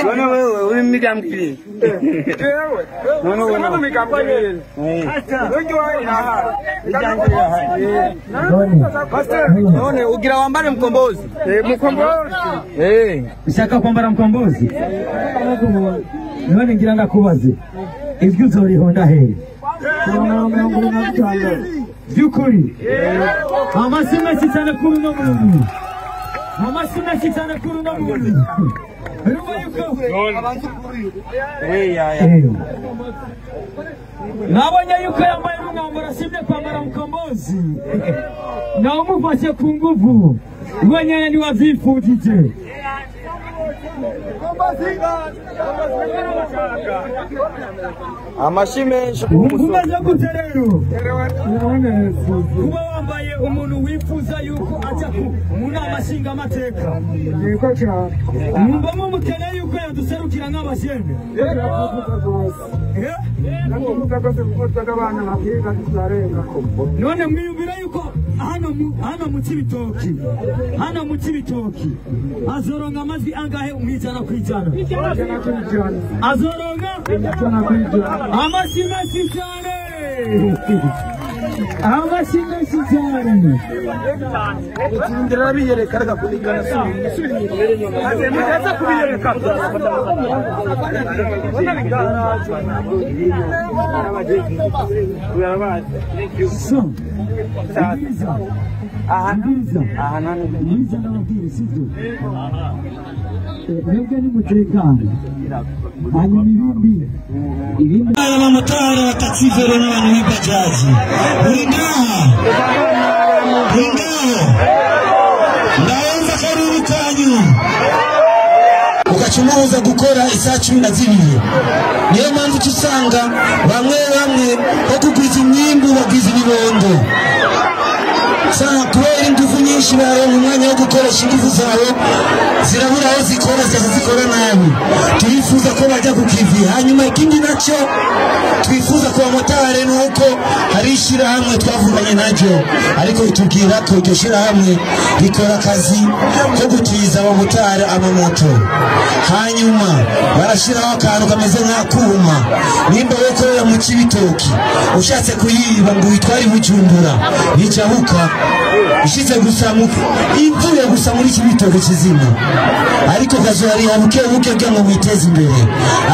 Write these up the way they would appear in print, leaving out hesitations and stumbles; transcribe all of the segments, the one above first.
None wewe uri migambwe. None wewe migambwe. None ugira wambare mkombozi. Mkombozi. Ushaka kwambara mkombozi? None ngira ndakubaze. Ivyo uzorihonda he? Byukuri. Amashyi menshi cyane kuri uno muntu. Amashyi menshi cyane kuri uno muntu. Nabonye yuko yambaye umwambaro ashimye kwambara mkombozi. Na umufashe ku nguvu. Wenyene ni wavyifujije. Amashyi menshi. Umeze gute rero? Kuba wambaye umuntu wifuza yuko aja mu nama nshingamateka. Mwumva mumukeneye yuko yaduserukira nk'abajene. None mwiyumvira yuko hano mu Cibitoki, hano mu Cibitoki azoronka amajwi angahe umwijana kwijana? Azoronka amashyi menshi cyane. Amashyi menshi cyane. So, mwebwe nimutekane hanyuma ibindi abamotari bataxivero n'abantu b'ibajaji uri ngaha uri ngaho ndabumva akaruru kanyu ugaca umubuza gukora isaha 12. Niyo mpamvu uca usanga bamwe bamwe bo kugwiza imyimbu bagwiza ibibondo. Sana kubera ingufu nyinshi baronka umwanya wo gukoresha ingufu zabo zirabura aho zikora zikora nabi. Turifuza ko bajya ku kivi. Hanyuma ikindi nacyo twifuza ku bamotari ni uko hari ishyirahamwe twavuganye naryo, ariko ritubwira ko iryo shyirahamwe rikora akazi ko gutiza abamotari amamoto. Hanyuma barashyiraho akantu kameze nk'akuma, nimba wokorera mu Cibitoki ushatse kuyiba ngo uyitware i Bujumbura nticabuka, ishize gusa ivuye gusa muri Cibitoki kizima, ariko kazohariha buke buke kugira ngo mwiteze imbere.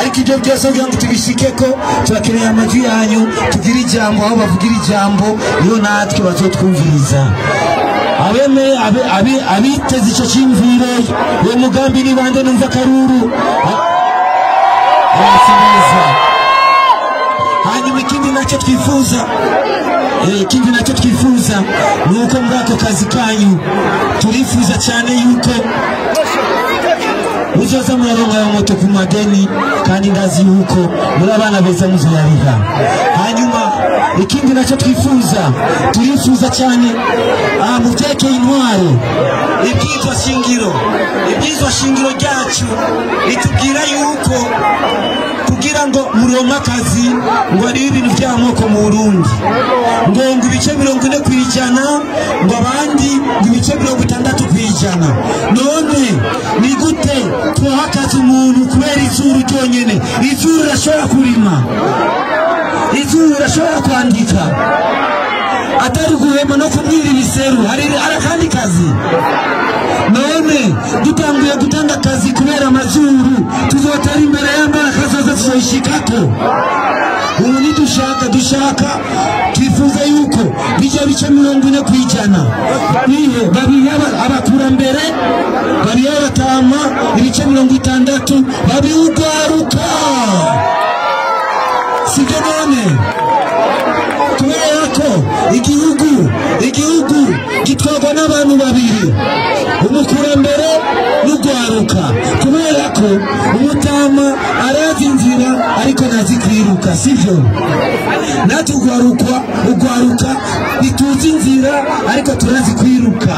Ariko ibyo byose kugira ngo tubishike ko turakeneye amajwi yanyu, tugire ijambo aho bavugira ijambo, niyo natwe bazotwumviriza. Abiteze icyo cyimvire uwo mugambi ni bande? Numva akaruru. Hanyuma ikindi nacyo twifuza, ikindi nacyo twifuza ni uko muri ako kazi kanyu turifuza cyane yuko muzoza muraronka ayo moto ku madeni, kandi ndazi yuko muri abana beza muzoyariha. Hanyuma ikindi nacyo twifuza, turifuza cyane mu byerekeye intwaro, ibyitwa shingiro ryacu ritubwira yuko kugira ngo muronke akazi ngo ari ibintu by'amoko mu Burundi, ngo ibice 40% ngo abandi ngo ibice 60%. None ni gute twoha akazi umuntu kubera izuru ryonyene? Izuru rirashobora kurima, izuru rirashobora kwandika, atari guhema no kumwira ibiseru, hari akandi kazi. None dutanguye gutanga akazi kubera amazuru, tuzotera imbere y'ambara kazoza tuzoyishikako. Ubu nidushaka dushaka twifuza yuko bijya bice 40% bihe babiha abakurambere, babiha abatama ibice 60 babiugwaruka. Sibyo none? Kubera ko igihugu gitwarwa n'abantu babiri, umukurambere n'ugwaruka. Kubera ko umutama arazi inzira ariko ntazi kwiruka, sivyo? Natwe ugwaruka ntituzi inzira ariko turazi kwiruka,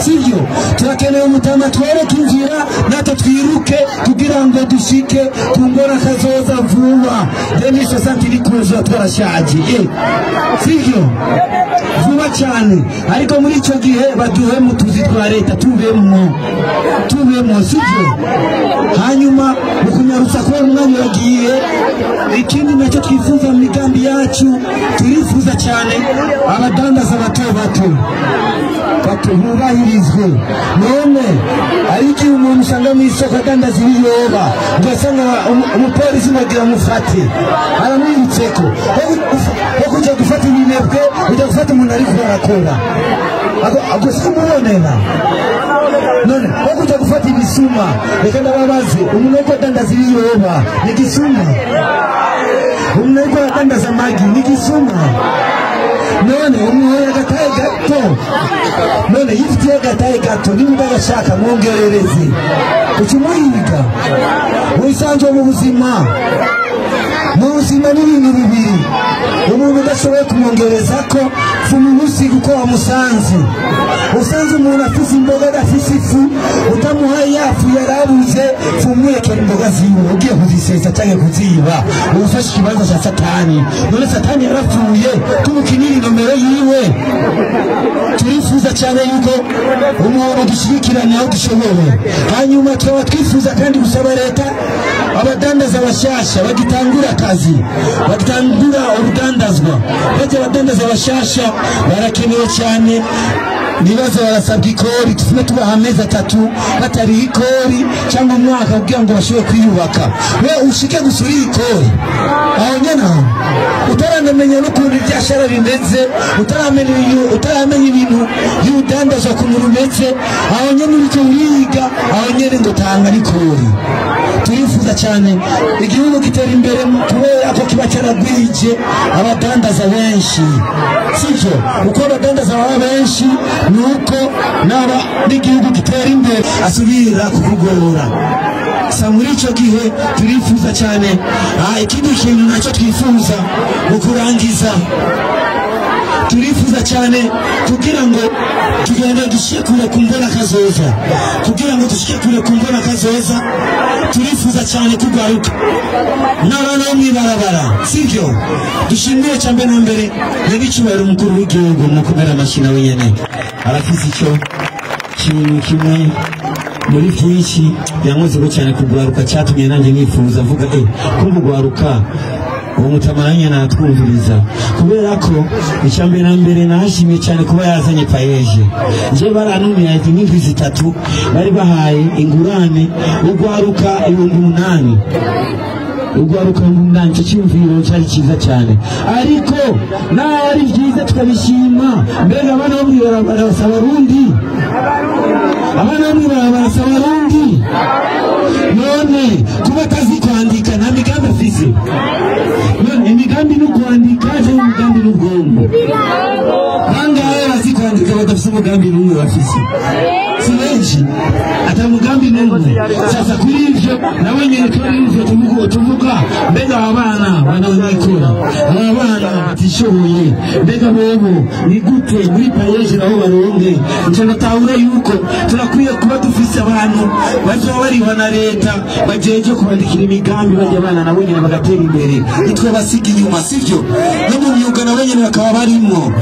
sivyo? Turakeneye umutama twereke inzira natwe twiruke kugira ngo dushike ku ngora kazoza vuba. 2060 iri kuza twarashaje, sivyo? Vuba. Vuba cyane, ariko muri icyo gihe baduhe mu tuzi twa leta tubemo, sibyo? Hanyuma mu kunyarutsa kubera umwanya uragiye, ikindi nacyo twifuza mu migambi yacu, turifuza cyane abadandaza bato bato bubahirizwe. None ari igihe umuntu usanga mu isoko adandaza ibiyoba, ugasanga umupolisi ngo amufate, aramwirutseko wo kujya gufata ibinebwe, ujya gufata umuntu ariko arakora ako sikumubonera. None wo kujya gufata ibisuma, reka ndababaze, umuntu ariko adandaza ibiyoba ni igisuma? Umuntu ariko adandaza amagi ni igisuma? None umuhoye agataye gato, none yifitiye agataye gato, niba agashaka mwongerereze, ukimuhiga wisanzwe mu buzima. Mu buzima ni ibintu bibiri, umuntu udashoboye kumwongereza ko fumusiga uko wamusanze. Usanze umuntu afise imboga adafise ifu, utamuhaye yafu yarabuze, fumwekera imboga ziwe, ugiye kuzisesa cyangwa kuziba, ufashe ikibanza cya Satani. None Satani yarapfuye, tumukinira inomero yiwe. Turifuza cyane yuko umuntu dushyigikirana aho dushoboye. Hanyuma tukaba twifuza kandi gusaba leta abadandaza bashasha bagitangura akazi, bagitangura urudandazwa, bajya abadandaza bashasha barakenewe cyane. Nibaza barasabwa ikori, tufume tubaha amezi 3 batari ikori cyangwa umwaka kugira ngo bashobore kwiyubaka. We ushike gusa uri ikori aho nyene aho utaranamenya n'ukuntu ibyashara bimeze, utaramenya ibintu y'urudandazwa ukuntu rumeze, aho nyene uriko uriga, aho nyene ngo tanga n'ikori. Turifuza cyane igihugu gitera imbere kubera ko kiba cyaragwije abadandaza benshi, sivyo? Uko abadandaza baba benshi nuko naba n'igihugu gitera imbere, asubira kukugora. Sa muri icyo gihe turifuza cyane. Ikindi kintu nacyo twifuza mu kurangiza, turifuza cyane kugira ngo tugende dushike kure ku mbona kazoza, kugira ngo dushike kure ku mbona kazoza, turifuza cyane kugaruka n'abana bo mw'ibarabara, sivyo? Dushimire cyane na mbere n'icyubahiro umukuru w'igihugu mukomera amashyi nawe nyene arafise icyo kintu kimwe muri byinshi yankozeho cyane kugwaruka, cyatumye nanjye nifuza mvuga ko kugwaruka uwo mutamaranye natwumviriza, kubera ko icyambere na mbere nashimye cyane kuba yazanye payeje. Nje barantumiye ati nk'indwi 3 bari bahaye ingurane ugwaruka 8,000, ugwaruka 8,000. Icyo cyumviro cyari cyiza cyane, ariko naho ari byiza tukabishima. Mbega abana bo mw'ibarabara basaba abarundi, abana bo mw'ibarabara basaba abarundi. None kuba atazi kwandika nta migambi afise. None imigambi ni ukwandika cyangwa umugambi n'ubwonko? Bangahe bazi kwandika badafise umugambi n'umwe bafise? Si benshi, ata mugambi n'umwe. Sasa kuri ivyo nawe nyene twari tuvuga, mbega aba bana banabikora, aba bana batishoboye, mbega bobo ni gute muri payeje naho baronke? Nco natahura yuko turakwiye kuba dufise abantu bazoba bariho na leta bajeje kubandikira imigambi, bajya abana nabo nyene bagatera imbere, nitwe basiga inyuma, sivyo? No mu myuga nabo nyene bakaba barimwo.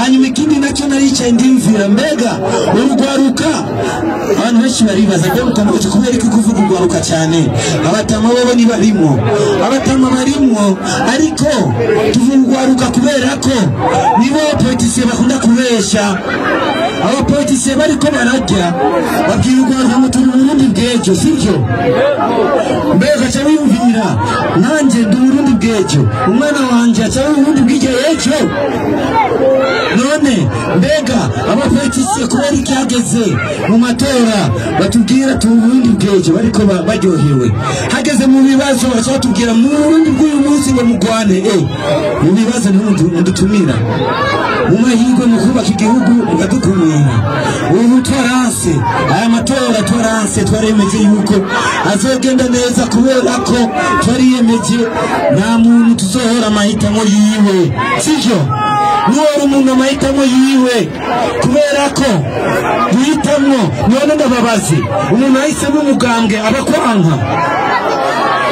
Hanyuma ikindi nacyo naricaye ndimvira, mbega urugwaruka, abantu benshi baribaza ngo mukombozi kubera iki kuvuga urwaruka cyane, abatama bobo ni barimo, abatama barimwo, ariko tuvuga urwaruka kubera ko nibo politiciens bakunda kubesha. Abapoliticiens bariko bararya babwira urwaruka ngo turi Burundi bw'ejo, sivyo? Mbega aca wiyumvira nanjye ndi Burundi bw'ejo, umwana wanje aca Burundi bw'iryo ejo. None mbega abapoliticiens kubera icyageze mu matora batubwira tu Burundi bw'ejo bariko baryohewe, hageze mu bibazo baca batubwira mu Burundi bw'uyu munsi ngo mugwane. Mu bibazo niho mudutumira, mu mahirwe mu kubaka igihugu mukadukumira. Ubu twaranse aya matora, twaranse, twaremeje yuko azogenda neza kubera ko twariyemeje nta muntu tuzohora amahitamo yiwe, sivyo? Nuwari umuntu amahitamo yiwe kubera ko guhitamwo. None ndababaze, umuntu ahisemo umugambwe abakwanka,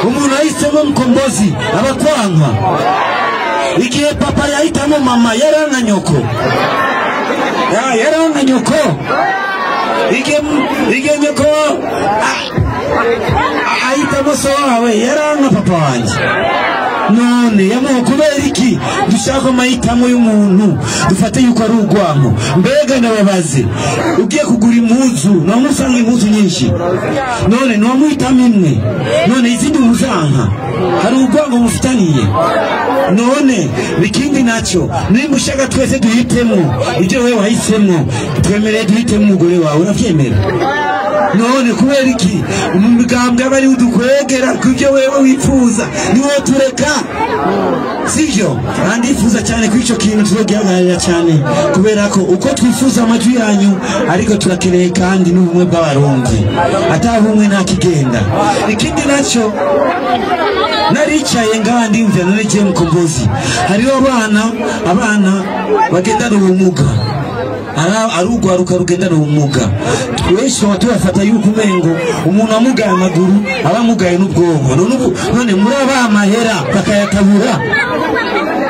umuntu ahisemo mukombozi abakwanka. Igihe papa yahitamo mama yaranka nyoko. Yaranka nyoko ige nyoko ahitamo so wawe yaranka papa wanje. None yamuha kubera iki? Dushaka amahitamo y'umuntu dufate yuko ari urwango. Mbega ndababaze, ugiye kugura impuzu ntiwamusanga impuzu nyinshi, none ntiwamuhitamo imwe, none izindi muzanka, hari urwango mufitaniye. None ikindi nacyo, nimba ushaka twese duhitemo ibyo wewe wahisemo, twemereye duhitemo umugore wawe, uravyemera? None kubera iki mu migambwe aba ari udukwegera kubyo wewe wifuza, niwo tureka, sivyo? Andifuza cyane kuri ico kintu tuzogihagararira cyane, kubera ko uko twifuza amajwi yanyu, ariko turakeneye kandi n'ubumwe bw'abarundi, atabumwe nta kigenda. Ikindi nacyo, naricaye ngaha ndimvira none je Mkombozi, hariho abana bagendana ubumuga, arugwaruka rugendana ubumuga. Twese tubafata yuko umengo umuntu amugaye amaguru aba amugaye n'ubwonko. None muri amahera bakayatabura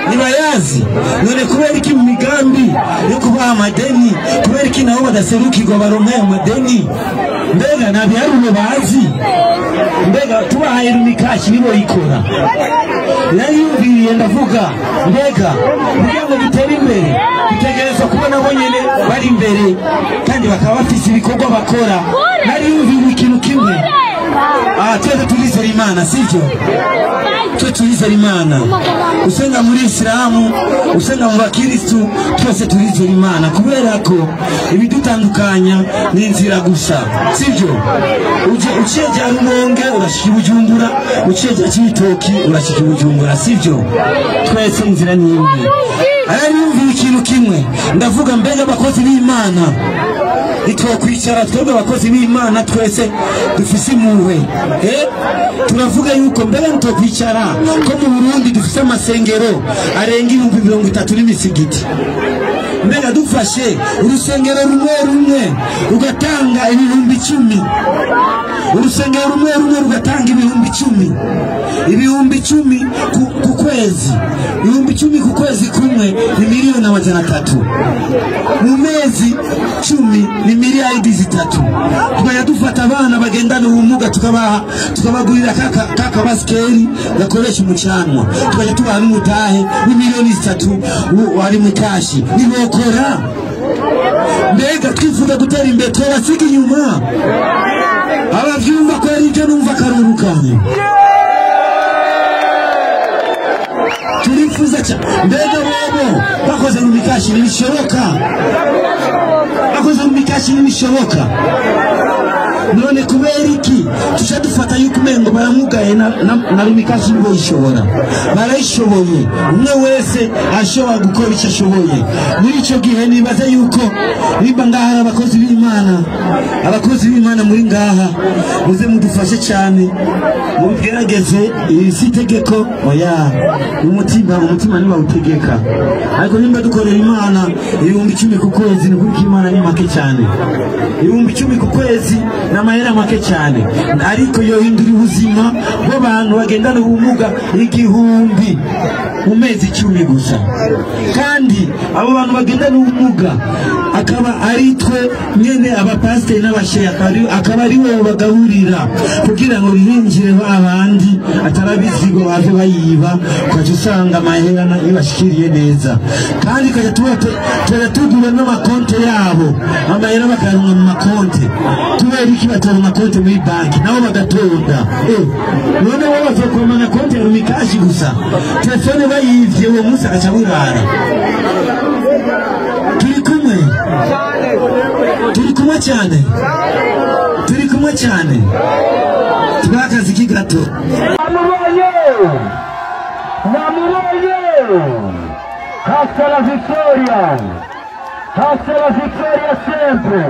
nibayazi. None kubera iki mu migambi yo kubaha amadeni, kubera iki nabo badaserukirwa baronka ayo madeni? Mbega nta biharuro bazi? Mbega tubahaye Lumicash nibo ikora? Nariyumviriye ndavuga, mbega kugira ngo dutere imbere dutegerezwa kuba nabo nyene bari imbere kandi bakaba bafise ibikorwa bakora. Nariyumviriye ikintu kimwe, twese turizera Imana, sivyo? Twe turizera Imana, usenga muri Islamu, usenga mu bakristu, twese turizera Imana, kubera ko ibidutandukanya ni inzira gusa, sivyo? Uciye rya Rumonge urashika Bujumbura, uciye rya Cibitoki urashika Bujumbura, sivyo? Twese inzira ni imwe. Ariyumvira ikintu kimwe, ndavuga mbega abakozi b'Imana ntitwokwicara twebwe abakozi b'Imana twese dufise impuhwe, turavuga yuko mbega ntitwokwicara ko mu Burundi dufise amasengero arenga 30,000 n'imisigiti. Mbega dufashe urusengero rumwe rumwe rugatanga 10,000, urusengero rumwe rumwe rugatanga 10,000, 10,000 ku kwezi, 10,000 ku kwezi kumwe ni 300,000,000, mu mezi 10 ni 3 miliyaridi. Tukajya dufata abana bagendana ubumuga tukabaha, tukabagurira kaka basikeri gakoresha umucanwa, tukajya tubaha n'umutahe w'3 miliyoni wari mu kashi, nibokora. Mbega twifuza gutera imbere twabasiga inyuma? Abavyumva ko ari ibyo numva akarurukanye turifuza cyane. Mbega bobo bakoze mu mikashi ntibishoboka, bakoze mu mikashi ntibishoboka. None kubera iki tuca dufata yuko umengo baramugaye na Lumicash nibo yishobora? Barayishoboye, umwe wese ashobora gukora icyo ashoboye. Muri icyo gihe nibaza yuko nimba ngaha hari abakozi b'Imana, abakozi b'Imana muri ngaha muze mudufashe cyane, mubigerageze. Iri si itegeko, oya, umutima ntibawutegeka, ariko nimba dukorera Imana 10,000 ku kwezi, ni kuko Imana ni make cyane. 10,000 ku kwezi ni amahera make cyane, ariko yohindura ubuzima bw'abantu bagendana ubumuga 1,000 mu mezi 10 gusa. Kandi abo bantu bagendana ubumuga akaba ari twe nyene abapasiteri n'abasheya, akaba ari we bagaburira kugira ngo ntiyinjire abandi atarabizigo bave bayiba, ukaca usanga amahera ntibashikiriye neza. Kandi ukajya tuba tugura n'amakonte yabo, amahera bakayaronka mu makonte. Kubera iki batora amakonte muri banki nabo bagatonda? None bo bazokomana konte ya Lumicash gusa, telefone bayivye uwo munsi agaca burara. Turi kumwe, turi kumwe cyane, turi kumwe cyane. Twakazi kigato. Namubonye, namubonye. Hasta la victoria, hasta la victoria sempre.